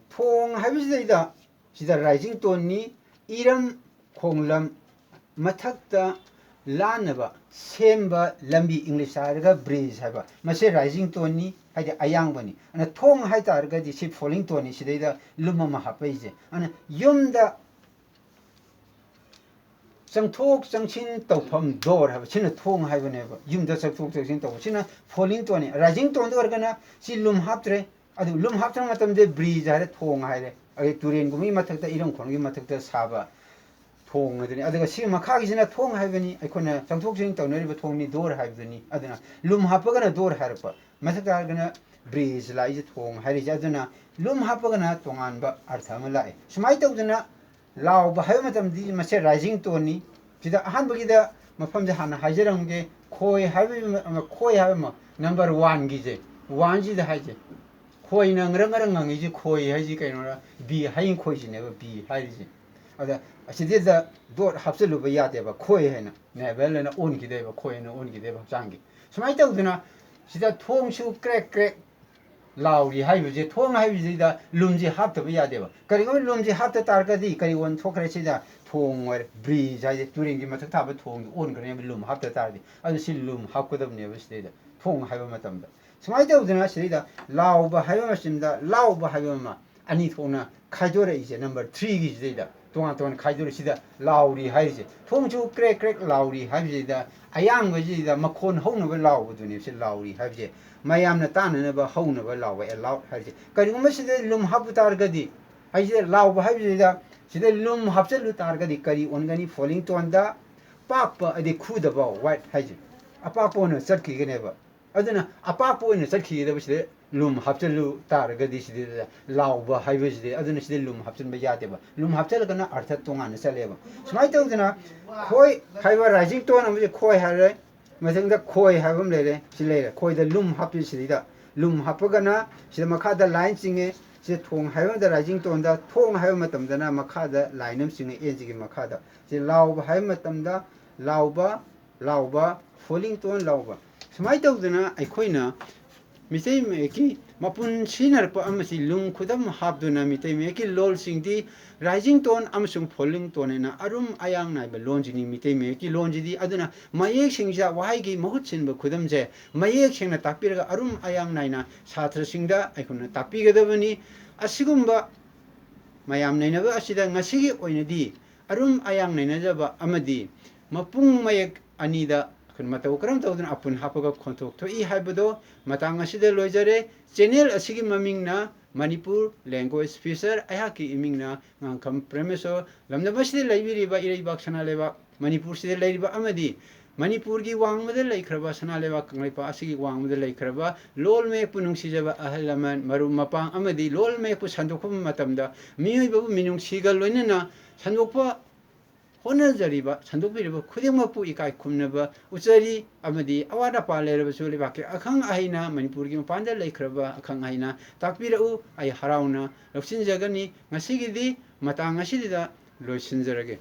ꯊꯣꯡ ꯍꯥꯏꯕꯁꯤꯗꯩꯗ ꯁꯤꯗ rising toneꯅꯤ꯫ ꯏꯔꯝ ꯈꯣꯡꯂꯝ ꯃꯊꯛꯇ ꯂꯥꯟꯅꯕ ꯁꯦꯝꯕ ꯂꯝꯕꯤ, Englishꯇ ꯍꯥꯏꯔꯒ bridge ꯍꯥꯏꯕ, ꯃꯁꯤ rising toneꯅꯤ, ꯍꯥꯏꯗꯤ ꯑꯌꯥꯡꯕꯅꯤ꯫ ꯑꯗꯨꯅ ꯊꯣꯡ ꯍꯥꯏꯇꯥꯔꯒꯗꯤ ꯁꯤ falling toneꯅꯤ, ꯁꯤꯗꯩꯗ ꯂꯨꯝ ꯑꯃ ꯍꯥꯞꯄꯛꯏꯁꯦ꯫ ꯑꯗꯨꯅ ꯌꯨꯝꯗ ꯆꯪꯊꯣꯛ ꯆꯪꯁꯤꯟ ꯇꯧꯐꯝ, door ꯍꯥꯏꯕ, ꯁꯤꯅ ꯊꯣꯡ ꯍꯥꯏꯕꯅꯦꯕ꯫ ꯌꯨꯝꯗ ꯆꯪꯊꯣꯛ ꯆꯪꯁꯤꯟ ꯇꯧꯕ, ꯁꯤꯅ falling toneꯅꯤ꯫ Rising toneꯗ ꯑꯣꯏꯔꯒꯅ ꯁꯤ ꯂꯨꯝ ꯍꯥꯞꯇ꯭ꯔꯦ, ꯑꯗꯨ ꯂꯨꯝ ꯍꯥꯞꯇ꯭ꯔ ꯃꯇꯝꯗ bridge ꯍꯥꯏꯔꯦ, ꯊꯣꯡ ꯍꯥꯏꯔꯦ꯫ ꯑꯗꯩ ꯇꯨꯔꯦꯟꯒꯨꯝꯕꯒꯤ ꯃꯊꯛꯇ, ꯏꯔꯝ ꯈꯣꯡꯒꯤ ꯃꯊꯛꯇ ꯁꯥꯕ ꯊꯣꯡ ꯑꯗꯨꯅꯤ꯫ ꯑꯗꯨꯒ ꯁꯤ ꯃꯈꯥꯒꯤꯁꯤꯅ ꯊꯣꯡ ꯍꯥꯏꯕꯅꯤ, ꯑꯩꯈꯣꯏꯅ ꯆꯪꯊꯣꯛ ꯆꯪꯁꯤꯟ ꯇꯧꯅꯔꯤꯕ ꯊꯣꯡꯅꯤ, door ꯍꯥꯏꯕꯗꯨꯅꯤ꯫ ꯑꯗꯨꯅ ꯂꯨꯝ ꯍꯥꯞꯄꯒꯅ door ꯍꯥꯏꯔꯛꯄ, ꯃꯊꯛꯇ ꯍꯥꯏꯔꯒꯅ bridge ꯂꯥꯛꯏꯁꯦ, ꯊꯣꯡ ꯍꯥꯏꯔꯤꯁꯦ꯫ ꯑꯗꯨꯅ ꯂꯨꯝ ꯍꯥꯞꯄꯒꯅ ꯇꯣꯉꯥꯟꯕ ꯑꯔꯊ ꯑꯃ ꯂꯥꯛꯑꯦ꯫ ꯁꯨꯃꯥꯏꯅ ꯇꯧꯗꯅ ꯂꯥꯎꯕ ꯍꯥꯏꯕ ꯃꯇꯝꯗꯤ ꯃꯁꯦ rising toneꯅꯤ꯫ ꯁꯤꯗ ꯑꯍꯥꯟꯕꯒꯤꯗ ꯃꯐꯝꯁꯦ ꯍꯥꯟꯅ ꯍꯥꯏꯖꯔꯝꯒꯦ꯫ ꯈꯣꯏ ꯍꯥꯏꯕ ꯑꯃ, ꯈꯣꯏ ꯍꯥꯏꯕ ꯑꯃ, number oneꯒꯤꯁꯦ, oneꯁꯤꯗ ꯍꯥꯏꯁꯦ꯫ ꯈꯣꯏꯅ ꯉꯔꯪ ꯉꯔꯪ ꯉꯪꯉꯤꯁꯦ ꯈꯣꯏ ꯍꯥꯏꯁꯤ ꯀꯩꯅꯣꯔ? ꯕꯤ, ꯍꯌꯤꯡ ꯈꯣꯏꯁꯤꯅꯦꯕ ꯕꯤ ꯍꯥꯏꯔꯤꯁꯦ꯫ ꯑꯗ ꯑꯁꯤꯗꯩꯗ door ꯍꯥꯞꯆꯤꯜꯂꯨꯕ ꯌꯥꯗꯦꯕ, ꯈꯣꯏ ꯍꯥꯏꯅ, navel ꯍꯥꯏꯅ ꯑꯣꯟꯈꯤꯗꯣꯏꯕ, ꯈꯣꯏ ꯍꯥꯏꯅ ꯑꯣꯟꯈꯤꯗꯣꯏꯕ ꯍꯛꯆꯥꯡꯒꯤ꯫ ꯁꯨꯃꯥꯏꯅ ꯇꯧꯗꯅ ꯁꯤꯗ ꯊꯣꯡꯁꯨ ꯀ꯭ꯔꯦꯛ ꯀ꯭ꯔꯦꯛ ꯂꯥꯎꯔꯤ ꯍꯥꯏꯕꯁꯦ, ꯊꯣꯡ ꯍꯥꯏꯕꯁꯤꯗ ꯂꯨꯝꯁꯤ ꯍꯥꯞꯇꯕ ꯌꯥꯗꯦꯕ꯫ ꯀꯔꯤꯒꯨꯝꯕ ꯂꯨꯝꯁꯤ ꯍꯥꯞꯇ ꯇꯥꯔꯒꯗꯤ ꯀꯔꯤ ꯑꯣꯟꯊꯣꯛꯈ꯭ꯔꯦ? ꯁꯤꯗ ꯊꯣꯡ ꯑꯣꯏꯔꯦ, bridge ꯍꯥꯏꯁꯦ, ꯇꯨꯔꯦꯟꯒꯤ ꯃꯊꯛ ꯊꯥꯕ ꯊꯣꯡꯗꯨ ꯑꯣꯟꯈ꯭ꯔꯅꯦꯕ, ꯂꯨꯝ ꯍꯥꯞꯇ ꯇꯥꯔꯗꯤ꯫ ꯑꯗꯨ ꯁꯤ ꯂꯨꯝ ꯍꯥꯞꯀꯗꯕꯅꯦꯕ ꯁꯤꯗꯩꯗ, ꯊꯣꯡ ꯍꯥꯏꯕ ꯃꯇꯝꯗ꯫ ꯁꯨꯃꯥꯏꯅ ꯇꯧꯗꯅ ꯁꯤꯗꯩꯗ ꯂꯥꯎꯕ ꯍꯥꯏꯕ ꯃꯆꯤꯟꯗ ꯂꯥꯎꯕ ꯍꯥꯏꯕ ꯑꯃ ꯑꯅꯤ ꯊꯣꯛꯅ ꯈꯥꯏꯗꯣꯔꯛꯏꯁꯦ, number threeꯒꯤꯁꯤꯗꯩꯗ ꯇꯣꯉꯥꯟ ꯇꯣꯉꯥꯟ ꯈꯥꯏꯗꯣꯔꯛꯏ꯫ ꯁꯤꯗ ꯂꯥꯎꯔꯤ ꯍꯥꯏꯔꯤꯁꯦ, ꯊꯣꯡꯁꯨ ꯀ꯭ꯔꯦꯛ ꯀ꯭ꯔꯦꯛ ꯂꯥꯎꯔꯤ ꯍꯥꯏꯕꯁꯤꯗ ꯑꯌꯥꯡꯕꯁꯤꯗ ꯃꯈꯣꯟ ꯍꯧꯅꯕ ꯂꯥꯎꯕꯗꯨꯅꯦꯕ ꯁꯤ ꯂꯥꯎꯔꯤ ꯍꯥꯏꯕꯁꯦ꯫ ꯃꯌꯥꯝꯅ ꯇꯥꯅꯅꯕ ꯍꯧꯅꯕ ꯂꯥꯎꯕ, a loud ꯍꯥꯏꯔꯤꯁꯦ꯫ ꯀꯔꯤꯒꯨꯝꯕ ꯁꯤꯗ ꯂꯨꯝ ꯍꯥꯞꯄ ꯇꯥꯔꯒꯗꯤ, ꯍꯥꯏꯁꯤꯗ ꯂꯥꯎꯕ ꯍꯥꯏꯕꯁꯤꯗ ꯁꯤꯗ ꯂꯨꯝ ꯍꯥꯞꯆꯤꯜꯂꯨ ꯇꯥꯔꯒꯗꯤ ꯀꯔꯤ ꯑꯣꯟꯒꯅꯤ? Falling toneꯗ ꯄꯥꯛꯄ, ꯑꯗꯩ ꯈꯨꯗꯕ, wide ꯍꯥꯏꯁꯦ, ꯑꯄꯥꯛꯄ ꯑꯣꯏꯅ ꯆꯠꯈꯤꯒꯅꯦꯕ꯫ ꯑꯗꯨꯅ ꯑꯄꯥꯛꯄ ꯑꯣꯏꯅ ꯆꯠꯈꯤꯒꯗꯕꯁꯤꯗ ꯂꯨꯝ ꯍꯥꯞꯆꯤꯜꯂꯨ ꯇꯥꯔꯒꯗꯤ ꯁꯤꯗ ꯂꯥꯎꯕ ꯍꯥꯏꯕꯁꯤꯗꯤ, ꯑꯗꯨꯅ ꯁꯤꯗ ꯂꯨꯝ ꯍꯥꯞꯆꯤꯟꯕ ꯌꯥꯗꯦꯕ꯫ ꯂꯨꯝ ꯍꯥꯞꯆꯤꯜꯂꯒꯅ ꯑꯔꯊ ꯇꯣꯉꯥꯟꯅ ꯆꯠꯂꯦꯕ꯫ ꯁꯨꯃꯥꯏꯅ ꯇꯧꯗꯅ ꯈꯣꯏ ꯍꯥꯏꯕ rising tone ꯑꯃꯁꯦ ꯈꯣꯏ ꯍꯥꯏꯔꯦ, ꯃꯊꯪꯗ ꯈꯣꯏ ꯍꯥꯏꯕ ꯑꯃ ꯂꯩꯔꯦ, ꯁꯤ ꯂꯩꯔꯦ꯫ ꯈꯣꯏꯗ ꯂꯨꯝ ꯍꯥꯞꯄꯤ ꯁꯤꯗꯩꯗ꯫ ꯂꯨꯝ ꯍꯥꯞꯄꯒꯅ ꯁꯤꯗ ꯃꯈꯥꯗ line ꯆꯤꯡꯉꯦ, ꯁꯤꯗ ꯊꯣꯡ ꯍꯥꯏꯕ ꯃꯇꯝꯗ rising toneꯗ, ꯊꯣꯡ ꯍꯥꯏꯕ ꯃꯇꯝꯗꯅ ꯃꯈꯥꯗ line ꯑꯃ ꯆꯤꯡꯉꯦ, ꯑꯦꯟꯁꯤꯒꯤ ꯃꯈꯥꯗ꯫ ꯁꯤ ꯂꯥꯎꯕ ꯍꯥꯏꯕ ꯃꯇꯝꯗ ꯂꯥꯎꯕ, ꯂꯥꯎꯕ, falling tone ꯂꯥꯎꯕ꯫ ꯁꯨꯃꯥꯏꯅ ꯇꯧꯗꯅ ꯑꯩꯈꯣꯏꯅ ꯃꯤꯇꯩ ꯃꯌꯦꯛꯀꯤ ꯃꯄꯨꯟ ꯁꯤꯖꯤꯟꯅꯔꯛꯄ ꯑꯃꯁꯤ ꯂꯨꯡ ꯈꯨꯗꯝ ꯍꯥꯞꯇꯨꯅ ꯃꯤꯇꯩ ꯃꯌꯦꯛꯀꯤ ꯂꯣꯜꯁꯤꯡꯗꯤ rising tone ꯑꯃꯁꯨꯡ falling tone ꯍꯥꯏꯅ ꯑꯔꯨꯝ ꯑꯌꯥꯡ ꯅꯥꯏꯕ ꯂꯣꯟꯁꯤꯅꯤ꯫ ꯃꯤꯇꯩ ꯃꯌꯦꯛꯀꯤ ꯂꯣꯟꯁꯤꯗꯤ꯫ ꯑꯗꯨꯅ ꯃꯌꯦꯛꯁꯤꯡꯁꯤꯗ ꯋꯥꯍꯩꯒꯤ ꯃꯍꯨꯠ ꯁꯤꯟꯕ ꯈꯨꯗꯝꯁꯦ ꯃꯌꯦꯛ ꯁꯦꯡꯅ ꯇꯥꯛꯄꯤꯔꯒ ꯑꯔꯨꯝ ꯑꯌꯥꯡ ꯅꯥꯏꯅ ꯁꯥꯇ꯭ꯔꯁꯤꯡꯗ ꯑꯩꯈꯣꯏꯅ ꯇꯥꯛꯄꯤꯒꯗꯕꯅꯤ꯫ ꯑꯁꯤꯒꯨꯝꯕ ꯃꯌꯥꯝ ꯅꯩꯅꯕ ꯑꯁꯤꯗ ꯉꯁꯤꯒꯤ ꯑꯣꯏꯅꯗꯤ ꯑꯔꯨꯝ ꯑꯌꯥꯡ ꯅꯩꯅꯖꯕ ꯑꯃꯗꯤ ꯃꯄꯨꯡ ꯃꯌꯦꯛ ꯑꯅꯤꯗ ꯑꯩꯈꯣꯏ ꯃꯇꯧ ꯀꯔꯝ ꯇꯧꯗꯨꯅ ꯑꯄꯨꯟ ꯍꯥꯞꯄꯒ ꯈꯣꯟꯊꯣꯛ ꯊꯣꯛꯏ ꯍꯥꯏꯕꯗꯣ ꯃꯇꯥꯡ ꯑꯁꯤꯗ ꯂꯣꯏꯖꯔꯦ꯫ Channel ꯑꯁꯤꯒꯤ ꯃꯃꯤꯡꯅ ꯃꯅꯤꯄꯨꯔ Language Feature, ꯑꯩꯍꯥꯛꯀꯤ ꯏꯃꯤꯡꯅ ꯉꯥꯡꯈꯝ ꯄ꯭ꯔꯦꯃꯦꯁꯣꯔ꯫ ꯂꯝꯗꯝ ꯑꯁꯤꯗ ꯂꯩꯕꯤꯔꯤꯕ ꯏꯔꯩꯕꯥꯛ ꯁꯅꯥ ꯂꯩꯕꯥꯛ ꯃꯅꯤꯄꯨꯔꯁꯤꯗ ꯂꯩꯔꯤꯕ ꯑꯃꯗꯤ ꯃꯅꯤꯄꯨꯔꯒꯤ ꯋꯥꯡꯃꯗ ꯂꯩꯈ꯭ꯔꯕ, ꯁꯅꯥ ꯂꯩꯕꯥꯛ ꯀꯪꯂꯩꯄꯥꯛ ꯑꯁꯤꯒꯤ ꯋꯥꯡꯃꯗ ꯂꯩꯈ꯭ꯔꯕ ꯂꯣꯜ ꯃꯌꯦꯛꯄꯨ ꯅꯨꯡꯁꯤꯖꯕ ꯑꯍꯜ ꯂꯃꯟ, ꯃꯔꯨꯞ ꯃꯄꯥꯡ ꯑꯃꯗꯤ ꯂꯣꯜ ꯃꯌꯦꯛꯄꯨ ꯁꯟꯗꯣꯛꯄ ꯃꯇꯝꯗ ꯃꯤꯑꯣꯏꯕꯕꯨ ꯃꯤꯅꯨꯡꯁꯤꯒ ꯂꯣꯏꯅꯅ ꯁꯟꯗꯣꯛꯄ ꯍꯣꯠꯅꯖꯔꯤꯕ, ꯁꯟꯗꯣꯛꯄꯤꯔꯤꯕ ꯈꯨꯗꯤꯡꯃꯛꯄꯨ ꯏꯀꯥꯏ ꯈꯨꯝꯅꯕ ꯎꯠꯆꯔꯤ꯫ ꯑꯃꯗꯤ ꯑꯋꯥꯠ ꯑꯄꯥ ꯂꯩꯔꯕꯁꯨ ꯂꯩꯕꯥꯛꯀꯤ ꯑꯈꯪ ꯑꯍꯩꯅ, ꯃꯅꯤꯄꯨꯔꯒꯤ ꯃꯄꯥꯟꯗ ꯂꯩꯈ꯭ꯔꯕ ꯑꯈꯪ ꯑꯍꯩꯅ ꯇꯥꯛꯄꯤꯔꯛꯎ꯫ ꯑꯩ ꯍꯔꯥꯎꯅ ꯂꯧꯁꯤꯟꯖꯒꯅꯤ꯫ ꯉꯁꯤꯒꯤꯗꯤ ꯃꯇꯥꯡ ꯑꯁꯤꯗ ꯂꯣꯏꯁꯤꯟꯖꯔꯒꯦ꯫